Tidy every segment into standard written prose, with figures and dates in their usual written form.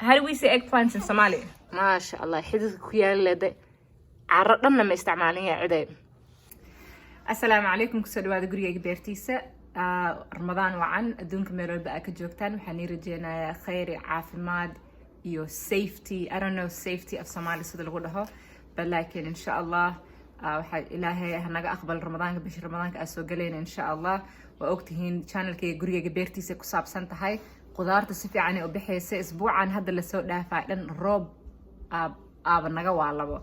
How do we say eggplants in Somali? Maasha Allah, xididka ku yaala de carro dhanna ma isticmaalin yaa ciday. Asalaamu calaykum, kusoo dhawaada gurigayga beertiisa. Ramadaan wacan adduunka meel walba aa ka joogtaan. Waxaan ii rajeynayaa khayr iyo caafimaad iyo safety. I don't know safety af Somali sida lagu dhaho, but laakiin insha Allah waxaa Ilaahay hanaga aqbal Ramadaanka, bisha Ramadaanka aa soo galayna insha Allah. Waa ogtihiin channelkayga gurigayga beertiisa ku saabsan tahay. Qudaarta si fiican ay u bixaysa. Isbuucan hadda lasoo dhaafaa dhan roob aaba naga waalabo.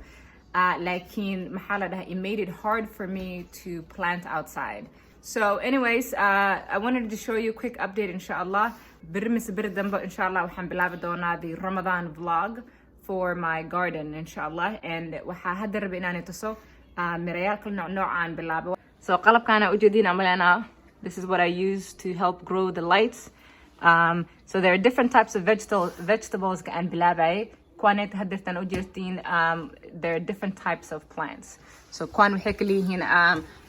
Laakiin maxaa la dhahaa, it made it hard for me to plant outside. So anyways, I wanted to show you a quick update. Inshallah, beri mise beri dambe inshallah waxaan bilaabi doonaa the Ramadan vlog for my garden inshallah. And waxaa hadda rabay inaan tuso mirayaal kala nooc nooc aan bilaabo. So qalabkaana ujeediin amalena, this is what I use to help grow the lights. So there are different types of vegetables aan bilaabay. Kuwaneet hadeertaan ujeertiin, there are different types of plants. So kuwan waxay kala yihiin,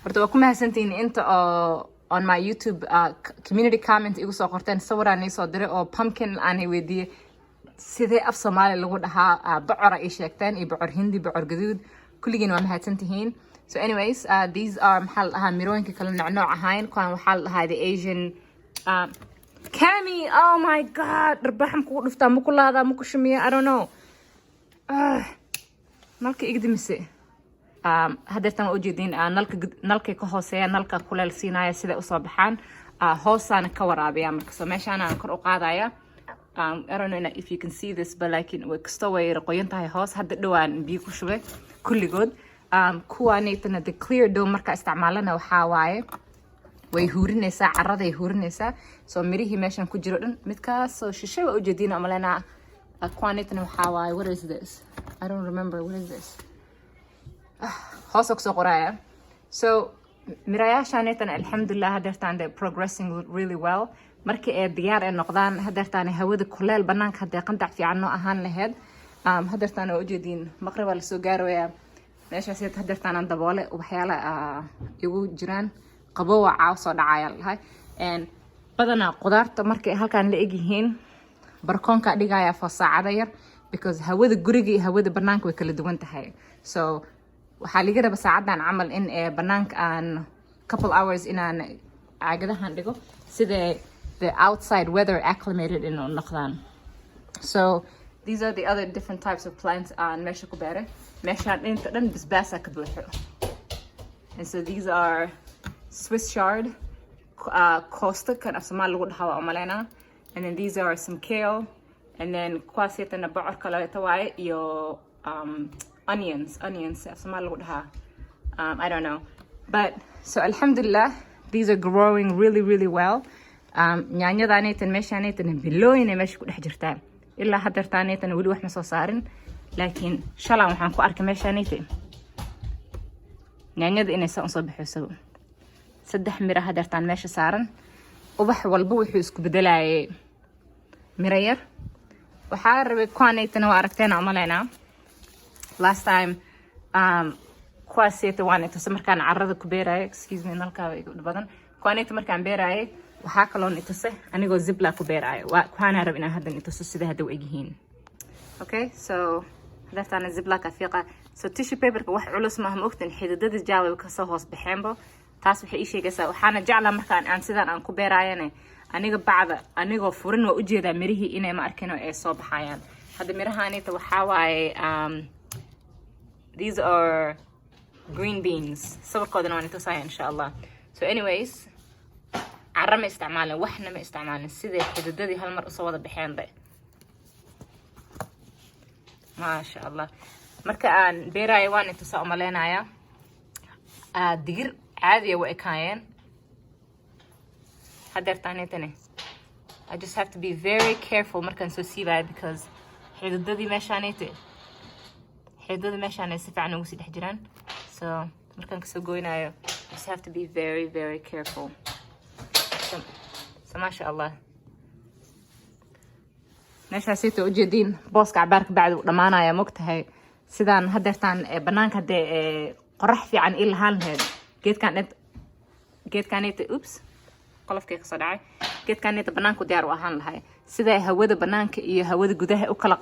horta waa ku mahadsantihiin inta oo on my YouTube community comment igu soo qorteen. Sawiraan ii soo diray oo pumpkin aan weydiiyey sidee af Soomaali lagu dhahaa. Bocora ii sheegteen iyo bocor hindi, bocor gaduud. Kulligiin waa mahadsantihiin. So anyways, these are maxaa la dhahaa, mirooyinka kala nooc nooc ahayn. Kuwan waxaa la dhahaa the Asian Cami. Oh my God, dharbaaxam kugu dhuftaa, ma ku laadaa, ma ku shumiya, I don't know. Nalka iga dimise. Hadeertan waa ujeediin, nalka nalkay ka hooseeya, nalka kuleel siinaya siday usoo baxaan. Hoosaana ka waraabiya marka. So meeshaanaan kor u qaadaya. I don't know if you can see this, but laakiin way kastoo way qoyan tahay hoos. Hadda dhowaan biyo ku shubay kulligood. Kuwaanaytana the clear dough markaa isticmaalana waxaa waaye way huurinaysaa, caraday huurinaysaa. So mirihii meeshan ku jiro dhan midkaasoo shishe waa ujeediin amalena. Kuwaanaytana waxaa waaye, what is this? I don't remember what is this. Hoos kusoo qoraya. So mirayaashaanaytana alxamdulilah hadeertaan they're progressing really well. Markii ay diyaar ay noqdaan, hadeertaan hawada kuleel banaanka haddee qandac fiican noo ahaan lahayd. Hadeertaan waa ujeediin, maqribaa lasoo gaarayaa. Meeshaas hadeertaan aan daboole waxyaala igu jiraan, qabowa caaw soo dhacaya lahay. Badanaa qudaarta markay halkaan la egyihiin barkoonka dhigaya for saacado yar, because hawada guriga iyo hawada banaanka way kala duwan tahay. So waxaa laga raba saacadan camal in banaanka aan couple hours inaan caagadahan dhigo sida the outside weather acclimated inuu noqdaan. So these are the other different types of plants aan meesha ku beeray. Meeshaan inta dhan basbaasa ka buuxo. And so these are Swiss chard, koosta kan af Soomaali lagu dhahaa waa umaleynaa. And then these are some kale, and then kuwaasiyatana bocor kaleeto waaye iyo onions. Onions af Soomaali lagu dhahaa, I don't know. But so alhamdulillah, these are growing really, really well. Yaanyadaanaytan meeshaanaytan bilooyin ay meesha ku dhex jirtaa. Ilaa hadeertaanaytan weli wax ma soo saarin, laakiin shalaan waxaan ku arkay meeshaanaytan yaanyada inay saa usoo baxayso. Saddex miro hadeertaan meesha saaran. Ubax walba wuxuu isku bedelayay miro yar. Waxaa rabay kuwaanaytana waa aragteen umaleynaa last time. Kuwaaseyta waan ituse markaan carada ku beeraayo. Excuse me, nalkaaba igu badan. Kuwaanayta markaan beeraayay, waxaa kaloon ituse anigoo ziploc ku beeraayo. Waxaana rab inaan haddan ituso sida hadda u egyihiin. Okay, so hadeertaana ziploc fiiqa. So tissue paperka wax culus maaha, ma ogtan? Xididada jaaway kasoo hoos baxeenbo. Taas waxay ii sheegaysaa, waxaana jeclaa markaan aan sidaan aan ku beeraayane, aniga bacda anigoo furin waa ujeedaa mirihii inay ma arkin oo ay soo baxayaan. Hadda mirahaanita waxaa waaye, these are green beans. Sawirkoodana waan itusaya insha Allah. So anyways, carro ma isticmaalin, waxna ma isticmaalin, siday xididadii hal mar usoo wada baxeenba. Maasha Allah, marka aan beeraayo waan itusaa umaleynayaa. Digir caadiya wa ekaayeen. Hadeertaanitane I just have to be very careful markaan soo siibayo, because xididadii meeshaanayte, xididadii meeshaan si fiican ugu sii dhex jiraan. So markaan kasoo goynayo, I just have to be very, very careful. So maasha Allah, meeshaasita ujeediin booska cabaarka bacdi uu dhamaanaya, mogtahay? Sidaan hadeertaan banaanka haddee qorax fiican ii lahaan lahayd, geedkan geedkanita, oops, qolofkay kasoo dhacay, geedkanita banaanku diyaar u ahaan lahay. Sida hawada banaanka iyo hawada gudaha u kala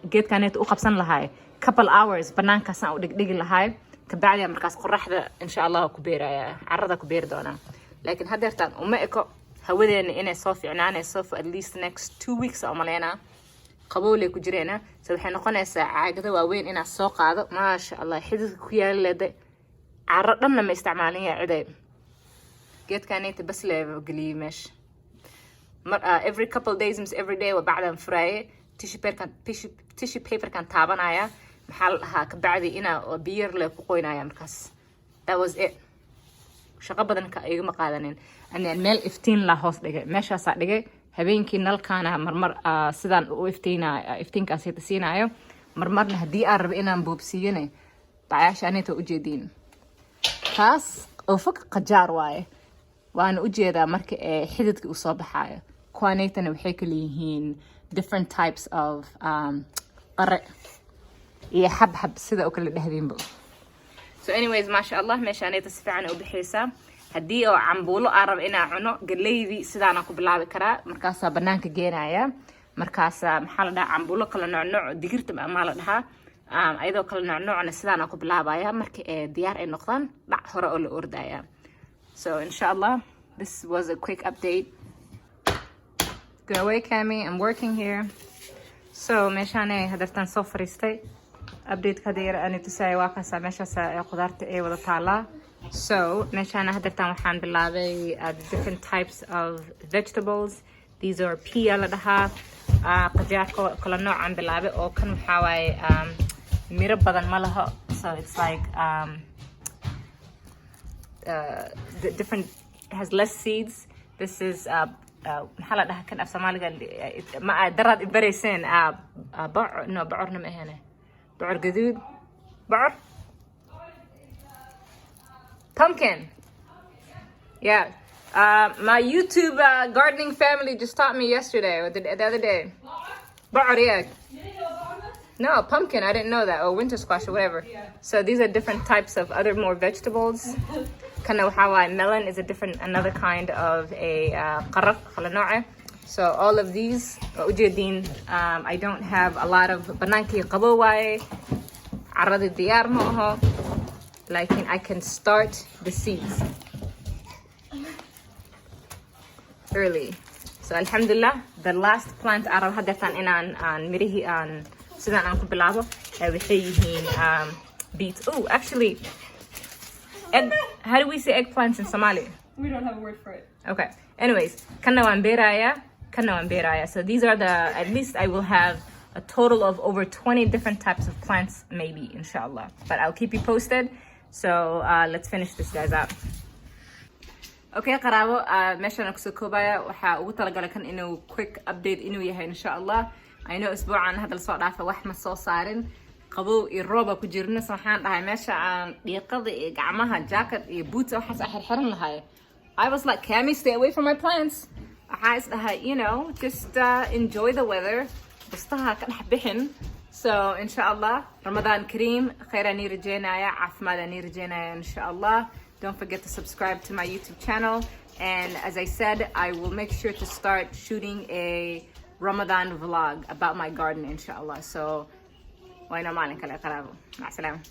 geedkaneeta u qabsan lahaay, couple hours banaankaasaan u dhigdhigi lahaay. Kabacdi markaas qoraxda, insha Allah, ku beeraya, carrada ku beeri doonaa. Laakiin haddeertaan uma eko hawadeena inay soo fiicnaanayso for at least next 2 weeks oo maleynaa. Qabowley ku jireena, so waxay noqonaysaa caagada waaweyn inaad soo qaado. Maasha Allah, xididka ku yaala leeday, carro dhanna ma isticmaalin yaa ciday. Geedkaneta bas lee geliyey meesha mar every couple days mise every day waa bacdan furaaye, tissue paperkan taabanaya, maxaa la dhahaa, kabacdi inaa biyo le ku qoynaya. Markaas that was it. Shaqo badan ka igama qaadanin. And then meel iftiin la hoos dhigay, meeshaasaa dhigay. Habeenkii nalkaana marmar sidaan u iftiinayo, iftiinkaas siinayo. Marmarna haddii aan rabo inaan boobsiiyane, bacayaasha anita ujeediin, taas oo fog qajaar waaye, waana ujeedaa marka ee xididka uu soo baxaayo. Kuwaanaytana waxay kala yihiin different types of qare iyo xabxab, sida u kala dhehdiinba. So anyways, maasha Allah, meeshaanayta si fiican ay u bixaysaa. Haddii oo cambuulo aan rabo inaan cuno, galeydii sidaanaan ku bilaabi karaa. Markaasaa banaanka geenaya, markaasa, maxaa la dhahaa, cambuulo kala nooc nooc, digirta maa la dhahaa, ayadoo kala nooc noocna sidaanaan ku bilaabaya. Marka ee diyaar ay noqdaan, dhac hore oo la ordaya. So insha Allah, this was a quick update. Go away, Cami, I'm working here. So meeshaanay hadeertaan soo fariistay. Update hadda yar ani tusaya waa kaasa. Meeshaas ee khudaarta ay wada taalaa. So meeshaana hadeertaan waxaan bilaabay different types of vegetables. These are pea la dhahaa, qajaarka kala noocaan bilaabay, oo kan waxaa waaye miro badan ma laho. So it's like the different, has less seeds. This is maxaa la dhahaa kan af Soomaaliga ma daraad i barayseen? Bocor? No, bocorna ma ahane. Bocor gaduud, bocor, pumpkin. Yeah, my YouTube gardening family just taught me yesterday or the other day. Bocor, yeah. No, pumpkin. I didn't know that. Or winter squash or whatever. So these are different types of other more vegetables. Kana waxaa waaye melon, is a different, another kind of a qara kala nooce. So all of these waa ujeediin. I don't have a lot of, banaankii qabo waaye, carradii diyaar ma aho, laakiin I can start the seeds early. So alxamdulilah, the last plant aan rabo hadeertaan inaan aan mirihii aan sidaan aan ku bilaabo waxay yihiin beets. Oh, actually, egg, how do we say eggplants in Somali? We don't have a word for it. Okay. Anyways, kana waan beeraya, kana waan beeraya. So these are the, at least I will have a total of over 20 different types of plants, maybe, inshallah. But I'll keep you posted. So let's finish this guys up. Okay, qaraabo, meeshaan kusoo koobaya. Waxaa ugu talagalay kan inuu quick update inuu yahay, insha Allah. I know isbuucan hadda lasoo dhaafa wax ma soo saarin, qabow iyo rooba ku jirna. So waxaan dhahay meesha aan dhiiqada iyo gacmaha jacket iyo boots waxaas aan xirxiran lahay, I was like, "Cami, stay away from my plants." Waxaa is dhahay, just enjoy the weather, bustaha ka dhex bixin. So insha Allah, Ramadan Kareem, khayr aan ii rajeynaya, caafimaad aan ii rajeynaya, insha Allah. Don't forget to subscribe to my YouTube channel. And as I said, I will make sure to start shooting a Ramadan vlog about my garden, inshallah. So, waa inoo maalin kale, qaraabo. Mac salaama.